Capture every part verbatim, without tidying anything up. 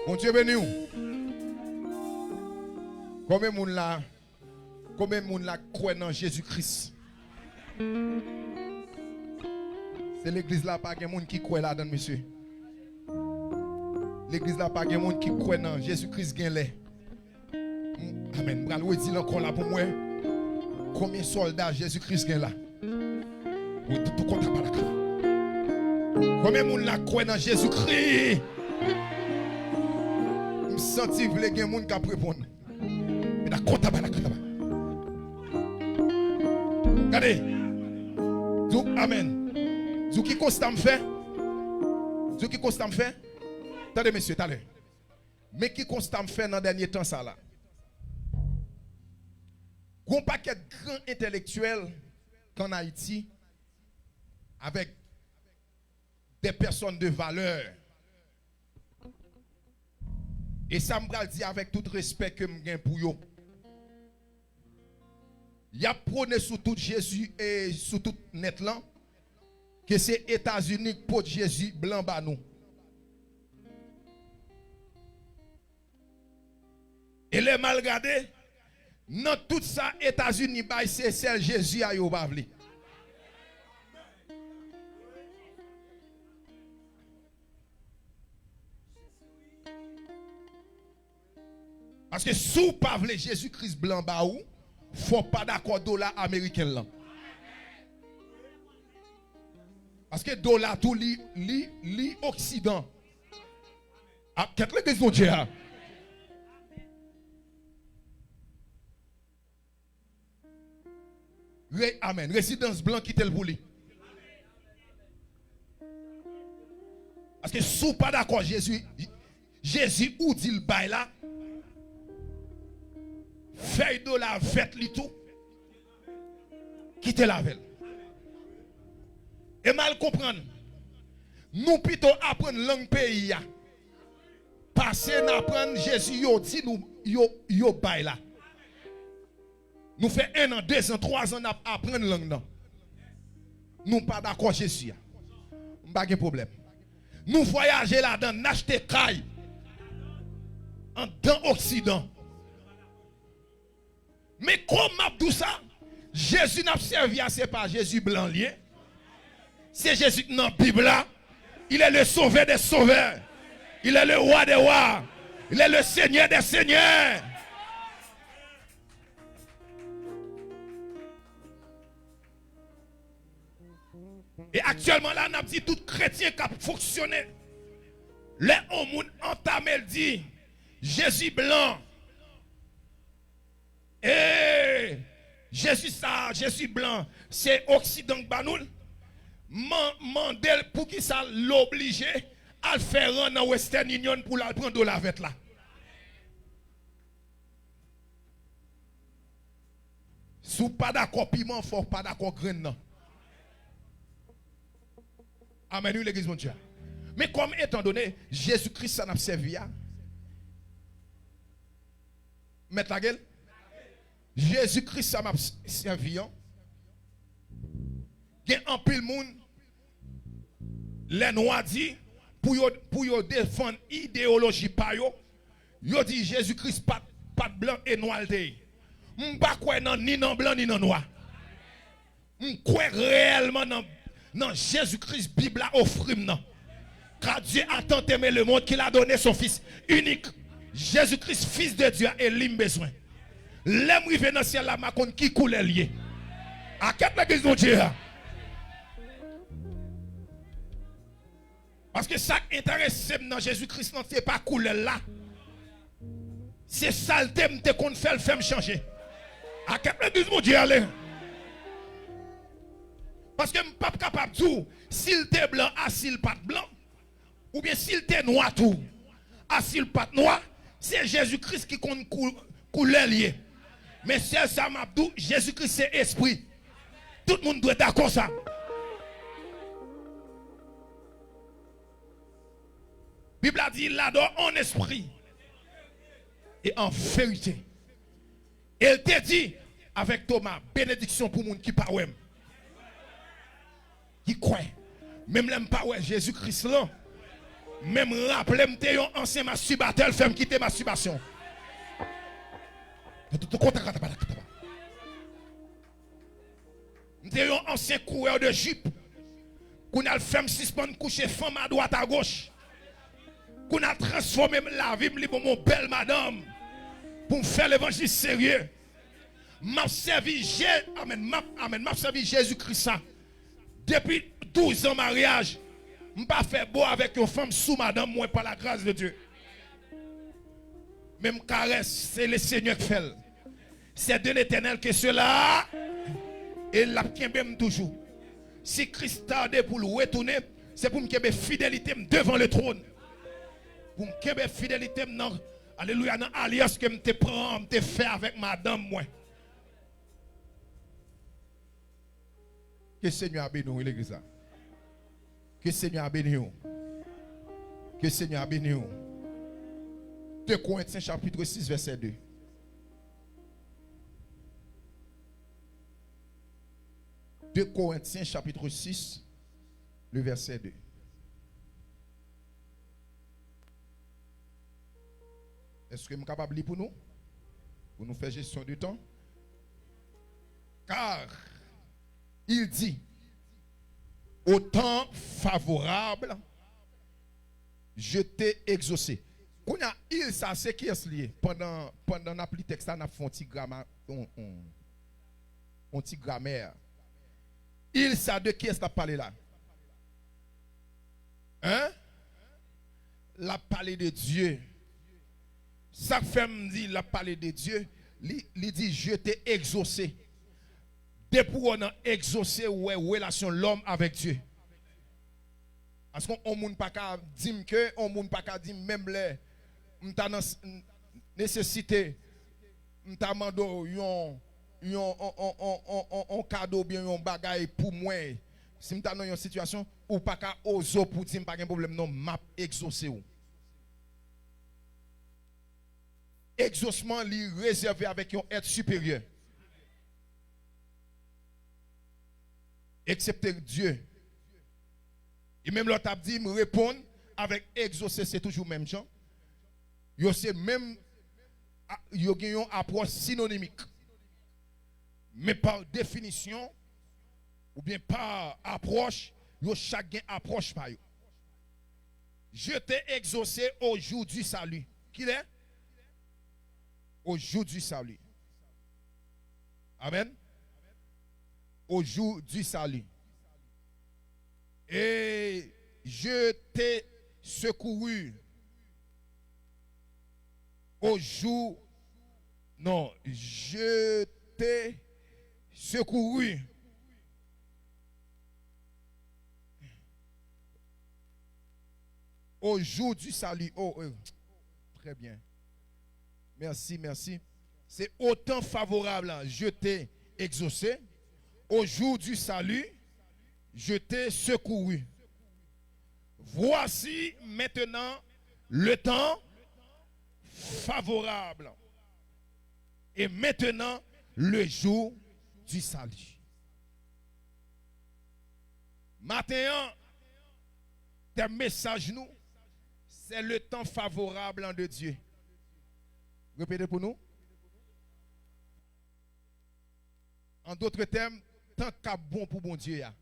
Bondye beni w. Konbyen moun la, konbyen moun la k kwè nan Jezi Kris? Se legliz la pa gen moun ki kwè ladan l, mesye. Legliz la pa gen moun ki kwè nan Jezi Kris gen lè. M- Amèn. M pral redi l ankò la pou m wè konbyen sòlda Jezi Kris gen la. Wi, tout, tout konta pa lakay. Konbyen moun la kwè nan Jezi Kris? M santi vle gen moun k ap reponn. Men la konta pa lakay. Gade. Di w amèn. Di w ki konsta m fè. Di w ki konsta m fè. Tande mesye, talè. Men ki konsta m fè nan dènye tan sa la. Gon pakèt gran entèlektyèl k ann Ayiti avèk des personnes de valeur. E sa m pral di avèk tout respè ke m gen pou yo. Y ap pwone sou tout Jezi e sou tout nèt lan ke se Etazini k pot Jezi blan ba nou. E lè m al gade, nan tout sa Etazini bay, se sèl Jezi a yo pa vle. Paske si w pa vle Jezi Kris blan ba ou, fò w pa dakò dola ameriken lan. Paske dola tou li, li, li oksidan. A, kèt legliz Bondye a. Re, amèn. Rezidans blan kite l pou li. Paske si w pa dakò Jezi, Jezi ou di l bay la, fèy dola vèt li tou, kite l avè l. E m al konprann, nou pito aprann lang peyi a pase n aprann Jezi yo di nou yo, yo bay la. Nou fè en an, dezan, twazan n ap aprann lang nan. Nou pa dakò Jezi a. M pa gen pwoblèm. Nou vwayaje ladan, n achte kay anndan oksidan. Men kòm m ap di w sa, Jezi n ap sèvi a, se pa Jezi blan l ye. Se Jezi k nan Bib la. Il est le Sauveur des sauveurs. Il est le Roi des rois. Il est le Seigneur des seigneurs. E aktyèlman la, n ap di tout kretyen k ap fonksyone, lè yon moun antame l di, Jezi blan, e Jezi sa, Jezi blan, se oksidan k ba nou l, man- mande l poukisa l oblije al fè ran nan Western Union pou l al pran dola vèt la. Si w pa dakò piman, fò w pa dakò grenn nan. Amèn, wi, legliz Bondye a. Men kòm etandone Jezi Kris sa n ap sèvi a, mèt lage l. Jezi Kris sa m ap s- sèvi an. Gen anpil moun, lè nwa di, pou yo, pou yo defann ideyoloji pa yo, yo di Jezi Kris pa t, pa t blan e nwa l te ye. M pa kwè nan, ni nan blan, ni nan nwa. M kwè reyèlman nan, nan Jezi Kris Bib la ofri m nan. Car Dieu a tant aimé le monde qu'il a donné son Fils unique. Jezi Kris, Fils de Dieu a, e li m bezwen. Lè m rive nan syèl la, m a konn ki koulè l ye. A kèt legliz Bondye a. Paske sa k enterese m nan Jezi Kris lan, se pa koulè l la. Se sa l te, m te konn fè l fè m chanje. A kèt legliz Bondye ale. Paske m p ap kapab di w si l te blan a si l pa t blan. Oubyen si l te nwa tou, a si l pa t nwa, se Jezi Kris ki konn kou- koulè l ye. Men sèl sa m ap di w, Jezi Kris se espri. Tout moun dwe dakò sa. Bib la di, il adore en esprit et en vérité. E l te di avèk Toma, benediksyon pou moun ki pa wè m, ki kwè. Menm lè m pa wè Jezi Kris lan, Men m raple m te yon ansyen masibatè, l fè m kite masibasyon. M te yon ansyen kourè de jip. Kounye a l fè m sispann kouche fanm adwat agoch. Kounye a l transfòme m lavi m, li ban m yon bèl madanm pou m fè levanjil serye. M ap sèvi Je-, amèn, m ap, amèn, m ap sèvi Jezi Kris la. Depi douz an maryaj, m pa fè bo avèk yon fanm sou madanm mwen pa la gras de Dye. Men m karès, se le Senyè k fè l. C'est de l'Éternel que cela, e l ap kenbe m toujou. Si Kris tarde pou l retounen, se pou m kenbe fidelite m devan le tròn. Pou m kenbe fidelite m nan, alelouya, nan alyans ke m te pran, m te fè avèk madanm mwen. Ke Senyè a beni w, wi, legliz la. Ke Senyè a beni w. Ke Senyè a beni w. De Korentyen chapit sis, vèsè de. De Korentyen chapit sis, le vèsè de. Èske m kapab li pou nou? Pou nou fè jesyon de tan? Car il dit, au temps favorable, je t'ai exaucé. Kounye a, il sa, se kiyès li ye? Pandan, pandan n ap li tèks la, n ap fè yon ti grama, yon, yon, yon ti gramè. Il sa, de kiyès l ap pale la? Hein? L ap pale de Dye. Sa k fè m di l ap pale de Dye, li, li di, je t'ai exaucé. Depi w nan egzose, ou wè relasyon lòm avèk Dye. Paske yon moun pa ka di m ke, yon moun pa ka di m menm lè m ta nan s-, n-, nesesite, m ta mande w yon, yon, on, on kado oubyen yon bagay pou mwen. Si m ta nan yon sitiyasyon, ou pa ka oze w pou di m pa gen pwoblèm non, m ap egzose w. Egzosman li rezève avèk yon èt siperyè. Eksepte Dye. E menm lè w t ap di m reponn avèk egzose, se toujou menm jan. Yo se menm, a, yo gen yon apwòch sinonimik. Men pa definisyon, oubyen pa apwòch, yo chak gen apwòch pa yo. Je t'ai exaucé au jour du salut. Kilè? Au jour du salut. Amen. Au jour du salut. Et je t'ai secouru. Au jour, non, je t'ai secouru. Au jour du salut. Oh, euh, très bien. Merci, merci. C'est au temps favorable, je t'ai exaucé. Au jour du salut, je t'ai secouru. Voici maintenant le temps favorable. Et maintenant le jour du salut. Maten an, tèm mesaj nou, c'est le temps favorable de Dieu. Repete pou nou. An dòt tèm, tan k ap bon pou Bondye a.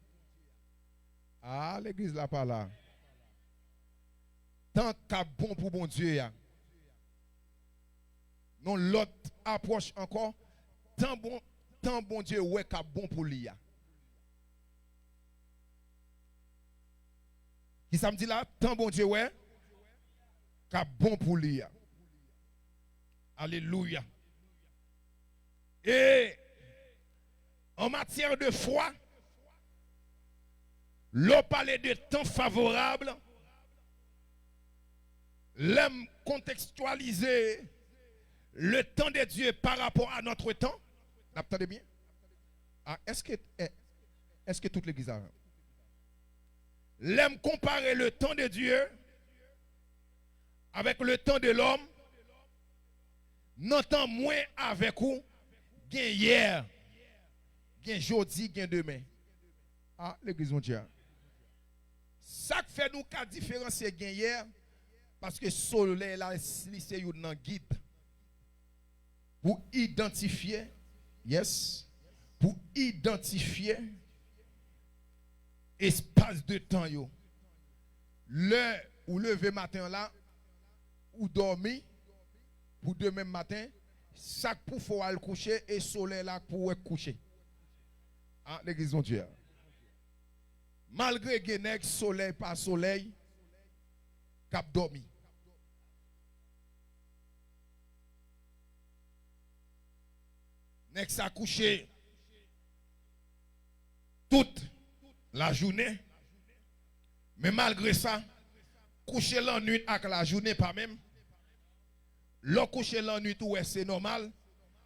A, legliz la pa la. Tan k ap bon pou Bondye a. Yon lòt apwòch ankò, tan bon, tan Bondye wè k ap bon pou li a. Kisa m di la? Tan Bondye wè k ap bon pou li a. Alelouya. E an matyè de fwa, lè w pale de tan favorab, lè m kontekstyalize le temps de Dieu par rapport à notre temps, n ap tande byen? A, èske, è-, èske tout legliz la? Lè m konpare le temps de Dieu avèk le temps de l'homme, nan tan mwen avèk ou, gen yè, gen jodi, gen demen. A, legliz Bondye a. Sa k fè nou ka diferansye gen yè, paske solèy la, li se youn nan gid pou idantifye, yes, pou idantifye espas de tan yo. Lè ou leve maten an la, ou dòmi, pou demen maten, sa k pou fè w al kouche, e solèy la k pou wè k kouche. A, legliz Bondye a. Malgre gen nèg solèy pa solèy k ap dòmi. Nèg sa kouche tout lajounen, men malgre sa, kouche lannwit ak lajounen pa menm. Lè w kouche lannwit, ou wè se nòmal.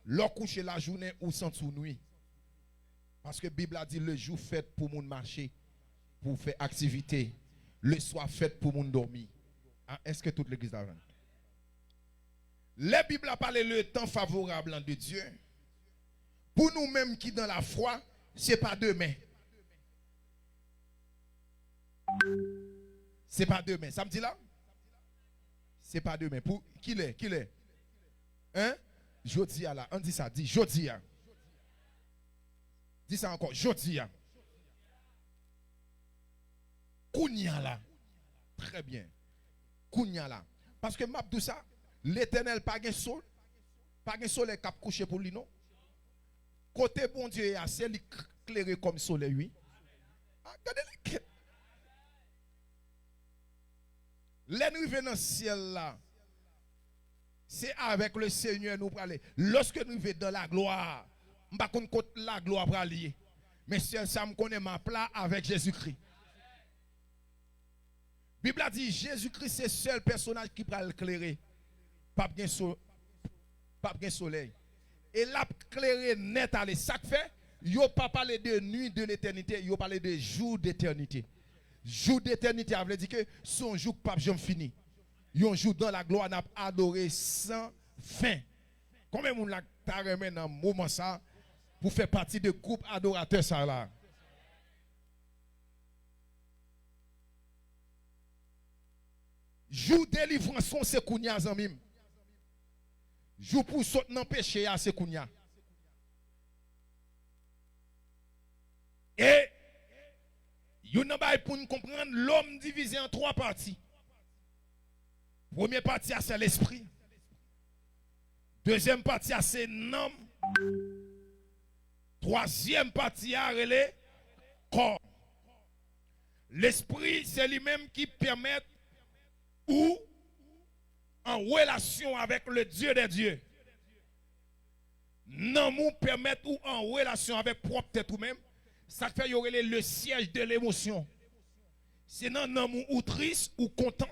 Lè w kouche lajounen, ou santi w nwi. Paske Bib la di, le jou fèt pou moun mache, pou fè aktivite. Le swa fèt pou moun dòmi. A, èske tout legliz la avè m? Lè Bib la pale le temps favorable de Dieu, pou nou menm ki dans la foi, se pa demen. Se pa demen. Sa m di la? Se pa demen. Pou kilè? Kilè? Hein? Jodi a la. Ann di sa. Di jodi a. Di sa ankò. Jodi a. Kounye a la. Trè byen. Kounye a la. Paske m ap di w sa, Letènèl pa gen sol-, pa gen solèy k ap kouche pou li non. Kote Bondye ye a, se li k-, klere kòm solèy, wi. A, gade lè kèt. Lè n rive nan syèl la, se avèk le Senyè nou prale. Lòske n rive dan laglwa, m pa konn kot laglwa pral ye. Men sèl sa m konnen, m ap la avèk Jezikri. Bib la di Jezikri se sèl pèsonaj ki pral klere. P ap gen so-, p ap gen solèy. E l ap klere nèt ale. Sa k fè, yo pa pale de nuit de l'éternité, yo pale de jour d'éternité. Jou detènite a vle di ke se yon jou k p ap janm fini. Yon jou dan laglwa n ap adore san fen. Konbyen moun la k ta renmen nan moman sa pou fè pati de gwoup adoratè sa la? Jou delivrans ou se kounye a, zanmi m. Jou pou w sot nan peche a, se kounye a. E youn nan bagay pou n konprann, lòm divize an twa pati. Premye pati a se lespri. Dezyèm pati a se nanm. Twazyèm pati a rele kò. Lespri se li menm ki pèmèt ou an relasyon avèk le Dieu des dieux. Nanm ou pèmèt ou an relasyon avèk pwòp tèt ou menm. Sa k fè yo rele le siège de l'émotion. Se nan nanm ou ou tris, ou kontan.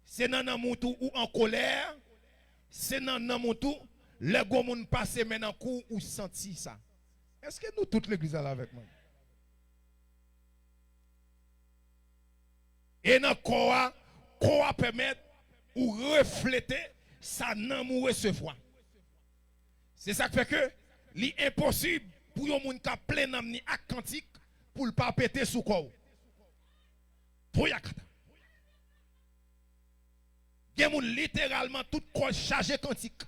Se nan nanm ou tou ou an kolè. Se nan nanm ou tou, lè gwo moun pase men nan kou ou, ou santi sa. Èske nou tout legliz la la avèk mwen? E nan kò a, kò a pèmèt ou reflete sa nanm ou resevwa. Se sa k fè ke li enposib pou yon moun k ap plen nanm ni ak kantik pou l pa pete sou kò w. Touyakata. Gen moun literalman tout kò l chaje kantik.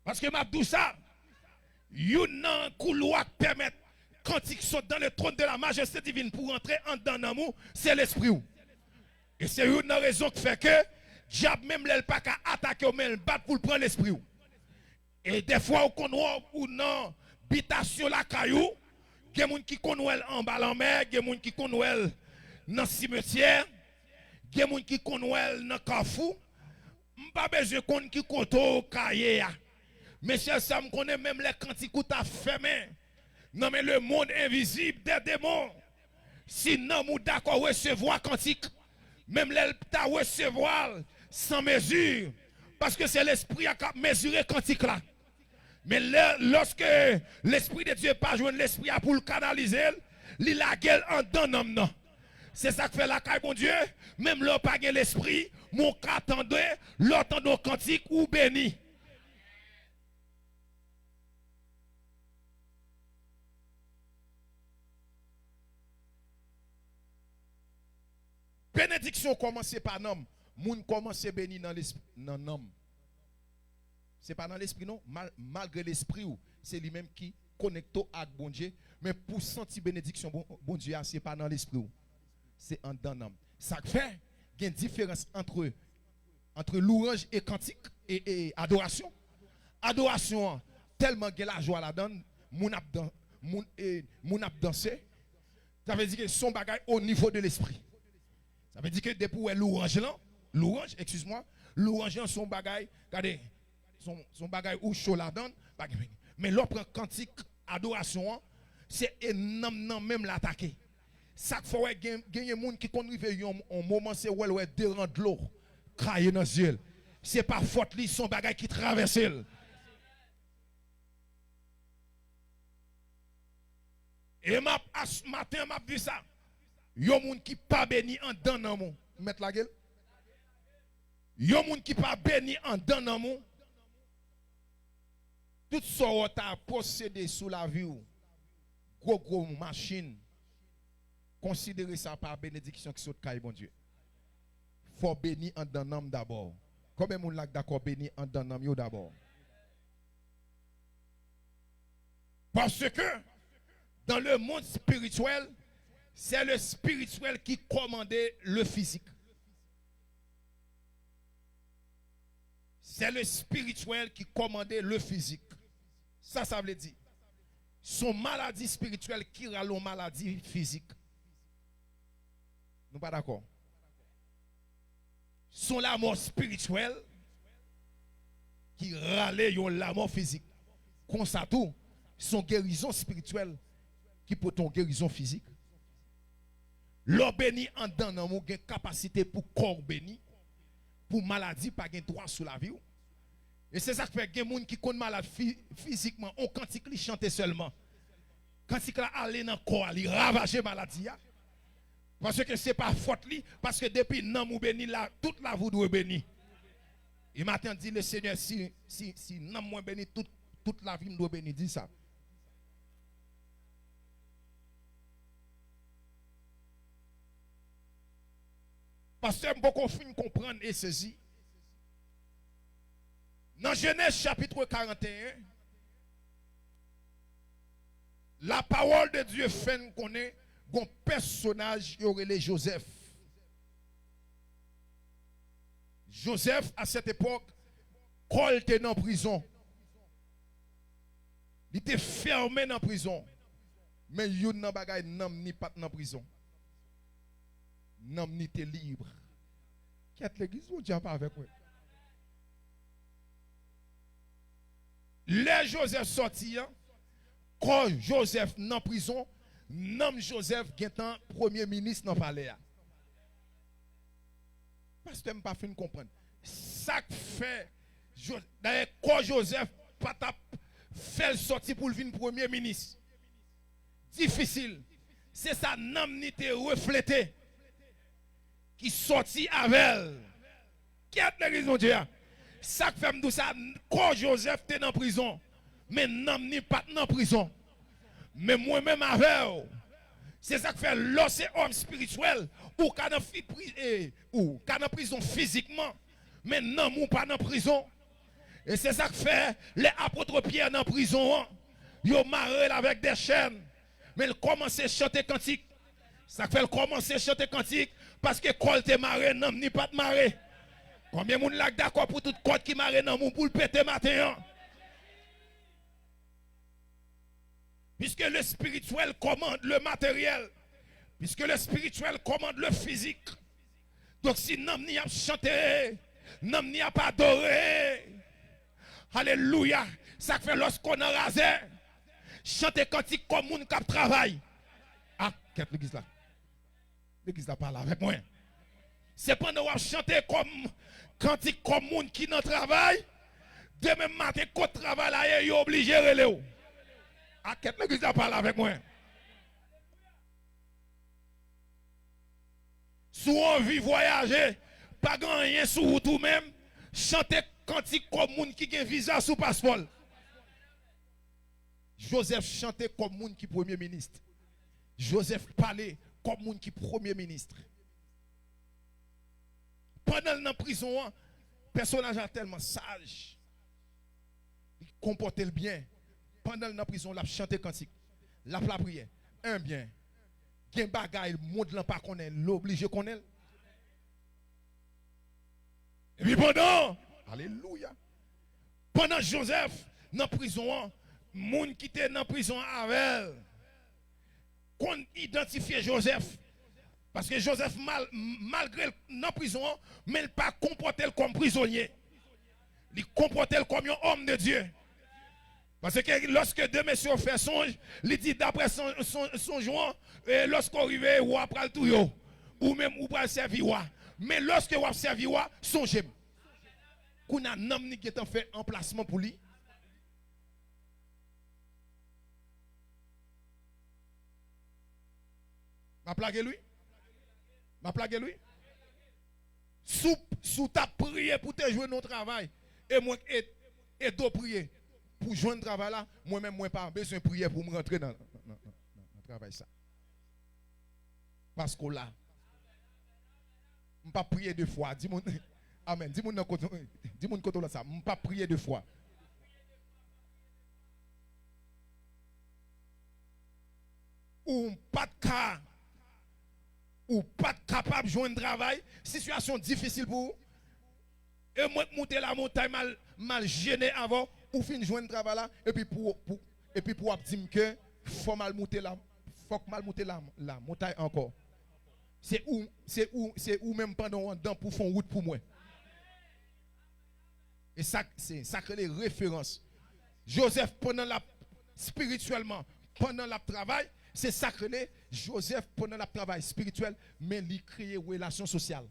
Paske m ap di w sa, youn nan koulwa k pèmèt kantik sot dans le trône de la majesté divine pou rantre anndan nanm ou, se lespri w. E se youn nan rezon k fè ke dyab menm lè l pa ka atake w, men l bat pou l pran lespri w. E dèfwa ou konn wè w, ou nan bitasyon lakay ou, gen moun ki konn wè l anba lanmè, gen moun ki konn wè l nan simetyè, gen moun ki konn wè l nan kafou. M pa bezwen konn ki kote w ka ye a. Men sèl sa m konnen, menm lè kantik ou ta fèmen nan men lemonn envizib dè demon, si nanm ou dakò resevwa kantik, menm lè l ta resevwa l san mezi, paske se lespri a k ap mezire kantik la. Men lè, lòske Lespri de Dye pa jwenn lespri a pou l kanalize l, li lage l anndan nanm nan. Se sa k fè lakay Bondye, menm lè w pa gen lespri, men w ka tande, lè w tande yon kantik, ou beni. Benediksyon kòmanse pa nanm. Moun kòmanse beni nan lespri, nan nanm. Se pa nan lespri non, mal, malgre lespri w, se li menm ki konekte w ak Bondye, men pou w santi benediksyon Bon, Bondye a, se pa nan lespri w, se anndan nanm. Sa k fè gen diferans antre, antre louwanj e kantik e, e adorasyon. Adorasyon an tèlman gen lajwa ladan l, moun ap dan, moun, e, moun ap danse. Sa vle di ke se yon bagay o nivo de lespri. Sa vle di ke depi w wè louwanj lan, louwanj, excuse-moi, louwanj lan se yon bagay, gade, se yon, se yon bagay ou cho ladan l, pa gen, men lè w pran kantik adorasyon an, se e nanm nan menm l atake. Sa k fè w wè gen, genyen moun ki konn rive yon, yon moman se wè l wè de ran dlo kraye nan zye l. Se pa fòt li, se yon bagay ki travèse l. E m ap, as-, maten an m ap di sa. Yon moun ki pa beni anndan nanm ou, m mèt lage l. Yon moun ki pa beni anndan nanm ou, tout sa w ta posede sou lavi w, gwo gwo machin, konsidere sa pa benediksyon ki sot kay Bondye. Fò w beni anndan nanm dabò. Konbyen moun la k dakò beni anndan nanm yo dabò? Parce que dans le monde spirituel, c'est le spirituel qui commande le physique. C'est le spirituel qui commande le physique. Sa, sa vle di, se yon maladi espirityèl ki rale yon maladi fizik. Nou pa dakò? Se yon lanmò espirityèl ki rale yon lanmò fizik. Konsa tou, se yon gerizon espirityèl ki pote yon gerizon fizik. Lè w beni anndan nanm ou, gen kapasite pou kò w beni, pou maladi pa gen dwa sou lavi w. E se sa k fè gen moun ki konn malad fi-, fizikman, on kantik li chante sèlman. Kantik la ale nan kò a, li ravaje maladi a. Paske se pa fòt li, paske depi nanm ou beni, la, tout lavi w dwe beni. E maten an, di, Lesenyè, si, si, si nanm mwen beni, tout, tout lavi m dwe beni. Di sa. Pastè, m poko fin konprann e sezi. Nan Jenèz chapit karant e en, la parole de Dieu fè n konnen gon pèsonaj yo rele Jozèf. Jozèf, à cette époque, kò l te nan prizon. Li te fèmen nan prizon. Men youn nan bagay, nanm ni pa t nan prizon. Nanm ni te lib. Kèt legliz, Bondye ap avèk mwen. Lè Jozèf sòti an, kò Jozèf nan prizon, nanm Jozèf gentan premye minis nan palè a. Pastè, m pa fin konprann. Sa k fè Jo-, dayè, kò Jozèf pa t ap fè l sòti pou l vin premye minis. Difisil. Se sa nanm ni te reflete, ki sòti avè l. Kèt legliz Bondye a. Sa k fè m di w sa, kò Jozèf te nan prizon, men nanm ni pa t nan prizon. Men mwen menm avè w, se sa k fè lè w se òm espirityèl, ou ka nan fi-, pri-, e, ou ka nan prizon fizikman, men nanm ou pa nan prizon. E se sa k fè lè apot Pyè nan prizon an, yo mare l avèk de chèn, men l kòmanse chante kantik. Sa k fè l kòmanse chante kantik, paske kò l te mare, nanm ni pa t mare. Konbyen moun la k dakò pou tout kòd ki mare nanm ou pou l pete maten an? Puisque le spirituel commande le matériel, puisque le spirituel commande le physique, donk si nanm ni ap chante, nanm ni ap adore, alelouya, sa k fè lòske w nan razè, chante kantik kòm moun k ap travay. A, kèt legliz la. Legliz la pale avèk mwen. Se pandan w ap chante kòm kantik kòm moun ki nan travay, demen maten kot travay la ye, yo oblije rele w. A, kèt legliz la pale avèk mwen. Si w anvi vwayaje, pa gen anyen sou wout ou menm, chante kantik kòm moun ki gen viza sou paspò l. Jozèf chante kòm moun ki premye minis. Jozèf pale kòm moun ki premye minis. Pandan l nan prizon an, pèsonaj la tèlman saj. Li konpòte l byen. Pandan l nan prizon, l ap chante kantik. L ap lapriyè. Ebyen, gen bagay mond lan pa konnen, l oblije konnen l. Epi pandan, alelouya, pandan Jozèf nan prizon an, moun ki te nan prizon an avè l konn idantifye Jozèf. Paske Jozèf, mal, malgre l nan prizon an, men l pa konpòte l kòm prizonye. Li konpòte l kòm yon òm de Dye. Paske lòske de mesye yo fè sonj, li di, daprè son, son, sonj ou an, e, lòske w rive, wa pral touye w. Ou menm, ou pral sèvi wa. Men lòske w ap sèvi wa, sonje m. Kounye a, nanm li gentan fè anplasman pou li. M ap lage l, wi. M ap lage l, wi. Si w, si w t ap priye pou te jwenn yon travay, e mwen k ed-, ede w priye pou jwenn travay la, mwen menm, mwen pa bezwen priye pou m rantre nan, nan, nan, nan, nan travay sa. Paske w la. M p ap priye de fwa. Di moun, amèn. Di moun nan kote, di moun kote w la sa. M p ap priye de fwa. Ou pa t ka, ou pa t kapab jwenn travay, sitiyasyon difisil pou ou. E mwen k moute lamontay, m al, m al jene avè w, ou fin jwenn travay la, epi pou, pou, epi pou w ap di m ke fò m al moute la, fòk m al moute la, lamontay ankò. Se ou, se ou, se ou menm pandan w anndan pou fè yon wout pou mwen. E sa, se sa k rele referans. Jozèf, pandan l ap espirityèlman, pandan l ap travay, se sa k rele Jozèf, pandan l ap travay espirityèl, men li kreye relasyon sosyal.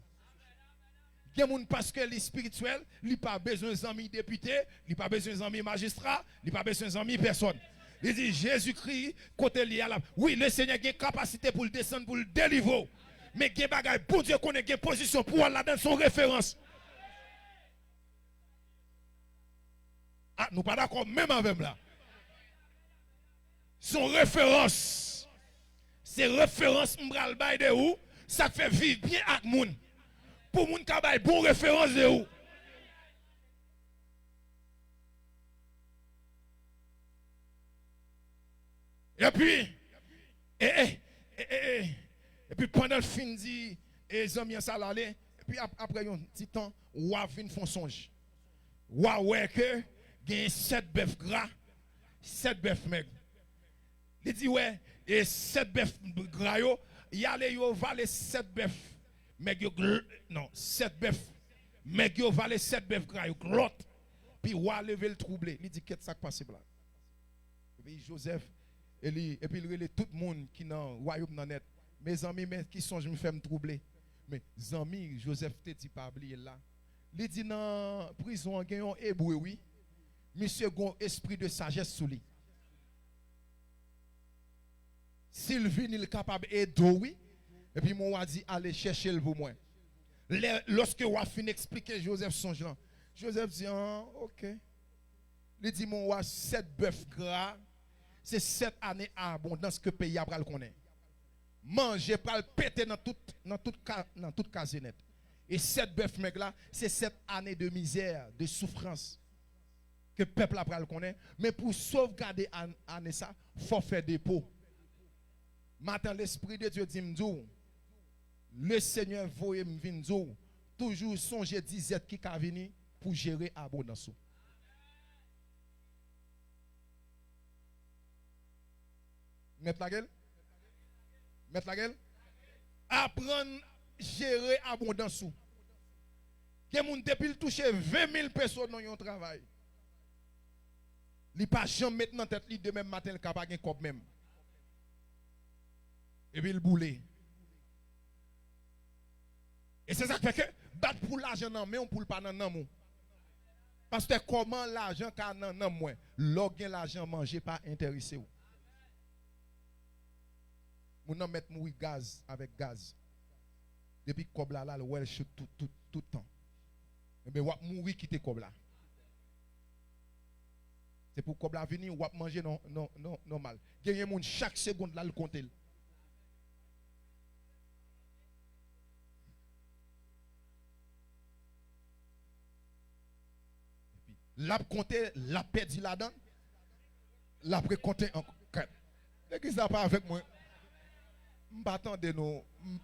Gen moun, paske li espirityèl, li pa bezwen zanmi depite, li pa bezwen zanmi majistra, li pa bezwen zanmi pèsòn. Li di, Jezikri, kote li a la. Wi, Lesenyè gen kapasite pou l desann, pou l delivre w. Men gen bagay, Bondye konnen gen pozisyon pou w al ladan l, se yon referans. Ah, nou pa dakò menm avè m la. Se yon referans. Se referans m pral bay de ou, sa k fè viv byen ak moun. Pou moun ka bay bon referans de ou. Epi, e, e, e, e, e, epi pandan l fin di, e, zanmi an sa l ale, epi ap-, apre yon ti tan, wa vin fè yon sonj. Wa wè ke gen sèt bèf gra, sèt bèf mèg. Li di, wè, e sèt bèf gra yo, y ale yo vale sèt bèf mèg yo, gl-, non, sèt bèf mèg yo vale sèt bèf gra yo, glòt. Pi wa leve l twouble. Li di, kèt, sa k pase m la? Epi Jozèf, e li, epi l rele tout moun ki nan wayòm nan nèt. Mezanmi, men ki sonj m fè m twouble. Men, zanmi Jozèf te di pa bliye l la. Li di nan prizon an gen yon Ebre, wi. Misye gen yon espri de sajès sou li. Si l vini, l kapab ede w, wi. Epi men wa di, ale chèche l pou mwen. Lè, lòske wa fin eksplike Jozèf sonj lan, Jozèf di, an, oke. Li di, men wa, sèt bèf gra, se sèt ane abondans ke peyi a pral konnen. Manje pral pete nan tout, nan tout ka, nan tout kaze nèt. E sèt bèf mèg la, se sèt ane de mizè, de soufrans ke pèp la pral konnen. Men pou sovgade an-, ane sa, fò fè depo. Maten, Lespri de Dye di m di w, Lesenyè voye m vin di w, toujou sonje dizèt ki ka vini pou jere abondans ou. Mèt lage l? Mèt lage l? Aprann jere abondans ou. Gen moun, depi l touche ven mil peso nan yon travay, li pa janm met nan tèt li demen maten l ka pa gen kòb menm. Epi l boule. E se sa k fè ke bat pou lajan nan men w pou l pa nan nanm ou. Pastè, kòman lajan ka nan nanm mwen? Lè w gen lajan, manje pa enterese w. Moun nan mèt mouri gaz avèk gaz. Depi kòb la la, l wè l cho tout, tout, tout tan. Ebyen, w ap mouri kite kòb la. Se pou kòb la vini, w ap manje nò-, nò-, nò-, nòmal. Genyen moun, chak segond la, l konte l. L ap konte, l ap pèdi ladan l, l ap rekonte ankò. Legliz la pa avèk mwen. M pa tande nou. M,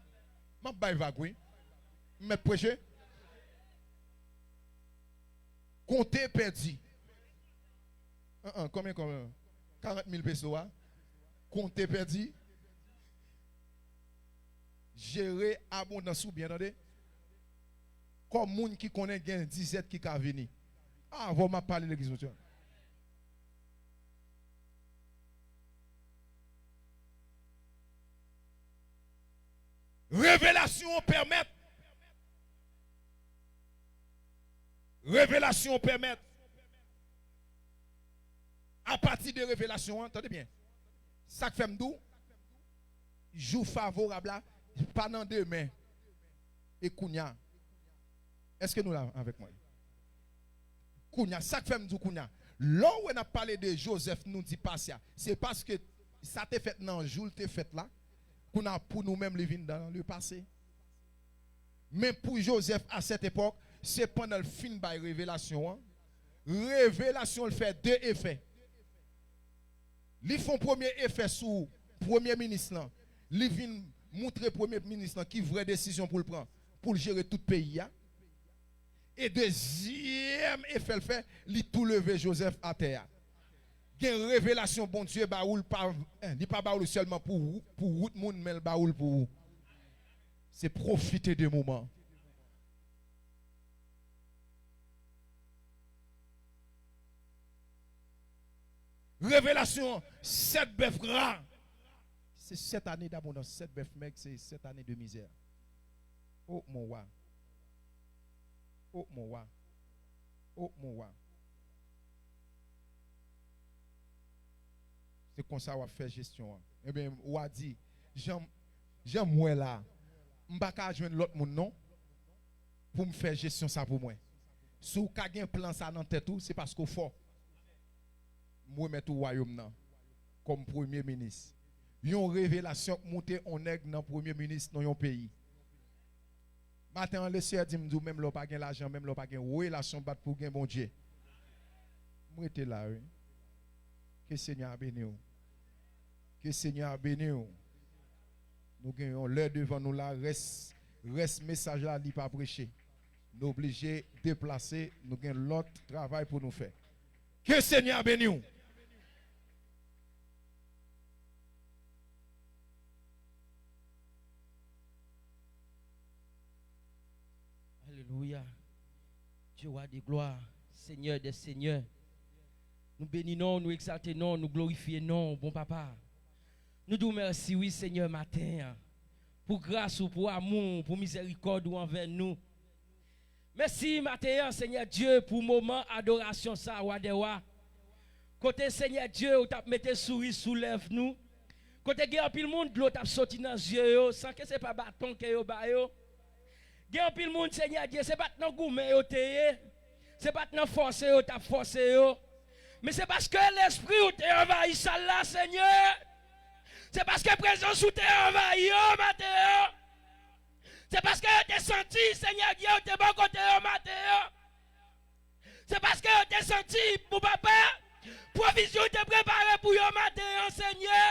m ap bay vag, wi. M mèt preche. Konte pèdi. An, an, konbyen, konbyen? Karant mil peso a. Konte pèdi. Jere abondans ou byen, tande. Kòm moun ki konnen gen dizèt ki ka vini. Avè w m ap pale legliz, mesye. Revelasyon an pèmèt. Revelasyon an pèmèt. Apati de revelasyon an, tande byen. Sa k fè m di w, jou favorab la, pa nan demen. E kounya. Èske nou la avèk mwen? Kounya, sa k fè m di w kounya. Lè w wè n ap pale de Jozèf, nou di pase a. Se paske sa te fèt nan jou l te fèt la. Kounya, pou nou menm, li vin dan le pase. Men pou Jozèf, a sèt epòk, se pandan l fin bay revelasyon an. Revelasyon l fè de efè. Li fè yon premye efè sou premye minis lan. Li vin moutre premye minis lan ki vrè desizyon pou l pran pou l jere tout peyi a. E dezyèm efè l fè, li tou leve Jozèf atè a. Gen revelasyon Bondye ba ou, l pa, en, li pa ba ou l sèlman pou, pou wout moun, men l ba ou l pou ou. Se pwofite de moman. Revelasyon, sèt bèf ra. Se sèt ane dabondans, sèt bèf mèg, se sèt ane de mizè. O mon wa. O mon wa. O mon wa. Se konsa w ap fè jesyon an. Ebyen, w a di, jan, jan m wè la, m pa ka jwenn lòt moun non, pou m fè jesyon sa pou mwen. Si w ka gen plan sa nan tèt ou, se paske w fò. M remèt ou wayòm nan kòm premye minis. Yon revelasyon k moute yon nèg nan premye minis nan yon peyi. Maten an, Lesenyè di m, di w, menm lè w pa gen lajan, menm lè w pa gen relasyon, bat pou w gen Bondye. M rete la, wi. Ke Senyè a beni w. Ke Senyè a beni w. Nou gen yon lè devan nou la, rès, rès mesaj la, li pa preche. Nou oblije deplase, nou gen lòt travay pou nou fè. Ke Senyè a beni w. Alelouya. Dieu roi de gloire, Seigneur des seigneurs. Nou beni non, nou egzalte non, nou glorifye non, bon papa. Nou di w mèsi, wi, Senyè, maten an. Pou gras ou, pou amou ou, pou mizèrikòd ou anvè nou. Mèsi maten an, Senyè Dye, pou moman adorasyon sa, Wa dè wa. Kote, Senyè Dye, ou t ap mete souri sou lèv nou. Kote gen anpil moun, dlo t ap soti nan zye yo, san ke se pa baton ke yo ba yo. Gen anpil moun, Senyè Dye, se pa t nan goumen yo te ye. Se pa t nan fòse yo t ap fòse yo. Men se paske Lespri w te anvayi sal la, Senyè. Se paske prezans ou te anvayi yo maten an. Se paske yo te santi Senyè Dye ou te bò kote yo maten an. Se paske yo te santi, bon papa, pwovizyon ou te prepare pou yo maten an, Senyè.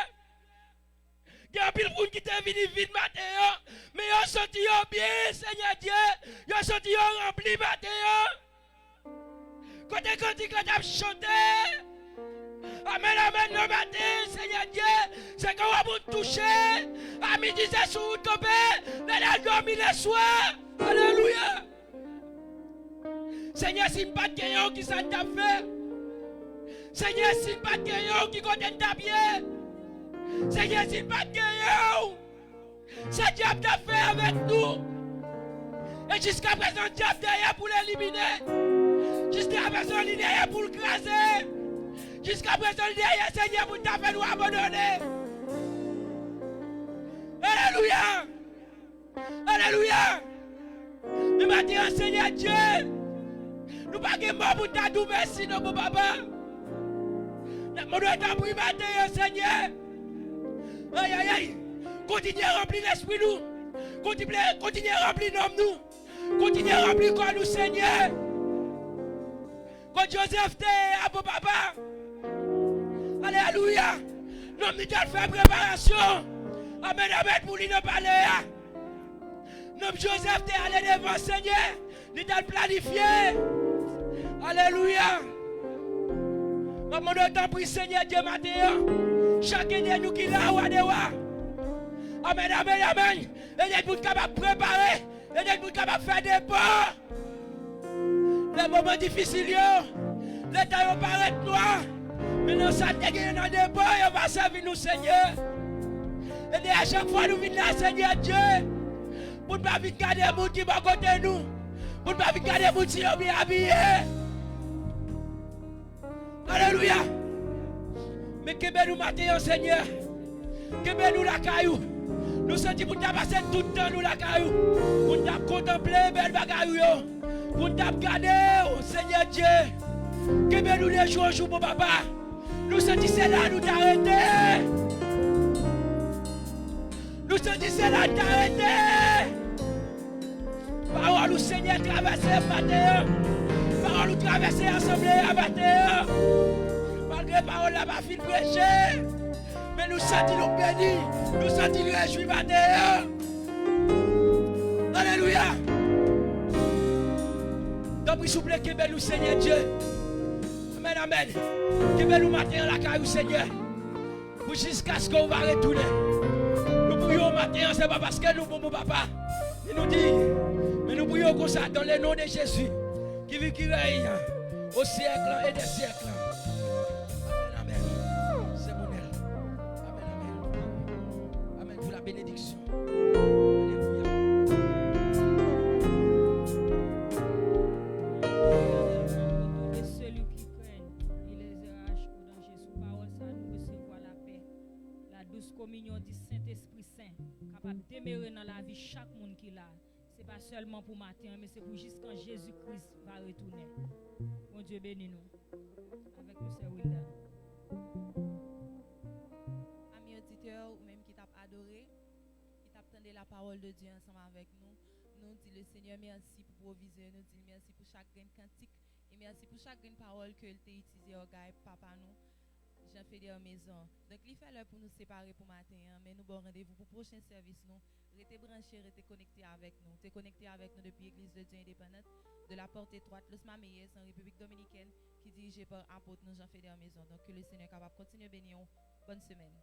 Gen anpil moun ki te vini vid maten an, men yo santi yo byen, Senyè Dye. Yo santi yo ranpli maten an. Kote kantik la t ap chante. Amèn, amèn, nan maten, Senyè Dye, se ke w ap touche. A midi, se sou wout kanpe, lè l al dòmi lè swa. Alelouya. Senyè, si n pa t genyen w, kisa n t ap fè? Senyè, si n pa t genyen w, ki kote n t ap ye? Senyè, si n pa t genyen w, sa dyab t ap fè avèk nou? E jiskaprezan, dyab dèyè pou l elimine. Jiskaprezan, li dèyè pou l kraze. Jiskaprezan, li dèyè, Senyè, pou l ta fè nou abandone. Alelouya! Alelouya! Men maten an, Senyè Dye, nou pa gen mo pou n ta di w mèsi non, bon papa. N ap mande w tanpri maten an, Senyè. Ay, ay, ay. Kontinye ranpli lespri nou. Kontinye, kontinye ranpli nanm nou. Kontinye ranpli kò nou, Senyè. Kot Jozèf te ye a, bon papa? Alelouya! Nonm li t al fè preparasyon. Amèn, amèn, pou li nan palè a. Nonm Jozèf te ale devan Senyè. Li t al planifye. Alelouya! M ap mande w, tanpri, Senyè Dye, maten an, chak ede nou ki la, wa de wa. Amèn, amèn, amèn. Ede nou kapab prepare. Ede nou kapab fè depo. Lè moman difisil yo, lè tan yo parèt nwa, men nan sa n te genyen nan depo, yo va sèvi nou, Senyè. Ede a chak fwa nou vin la, Senyè Dye, pou n pa vin gade moun ki bò kote nou, pou n pa vin gade moun si yo byen abiye. Alelouya! Men kenbe nou maten an, Senyè. Kenbe nou lakay ou. Nou santi pou n ta pase tout tan nou lakay ou, pou n ta kontanple bèl bagay ou yo, pou n ta gade w, Senyè Dye. Kenbe nou de jou an jou, bon papa. Nou santi se la nou ta rete. Nou santi se la nou ta rete. Pawòl ou, Senyè, travèse maten an. Pawòl ou travèse asanble a maten an. Malgre pawòl la pa fin preche, men nou santi nou beni. Nou santi nou rejwi maten an. Alelouya! Tanpri, souple, kenbe nou, Senyè Dye. Amèn, amèn. Kenbe nou maten an lakay ou, Senyè. Pou jiskaske w va retounen. Nou priye w maten an, se pa paske nou bon, bon papa. Men nou di, men nou priye w konsa, dans le nom de Jésus, qui vit, qui règne au siècle et des siècles. Amèn, amèn. Se bonè. Amèn, amèn. Amèn pou la bénédiction. Alelouya. Sous pawòl sa, nou resevwa lapè, la dous kominyon di Sentespri Sen kapab demere nan lavi chak moun ki la. Se pa sèlman pou maten an, men se pou jiskan Jezi Kris va retounen. Bondye beni nou. Avèk nou, sè Wilda. Ami oditè, ou menm ki t ap adore, ki t ap tande la parole de Dieu ansanm avèk nou, nou di le Senyè mèsi pou pwovizè, nou di l mèsi pou chak grenn kantik, e mèsi pou chak grenn pawòl ke l te itilize ògay papa nou, Jean Feder Maison. Donk, li fè lè pou nou separe pou maten an, men nou ba w randevou pou pwochen sèvis nou. Rete branche, rete konekte avèk nou. Te konekte avèk nou depi Église de Dieu Indépendante de la Porte Étroite, Los Mameyes, an Repiblik Dominikèn, ki dirije pa apot nou, Jean Feder Maison. Donk, ke le Senyè kapab kontinye beni w. Bòn semèn.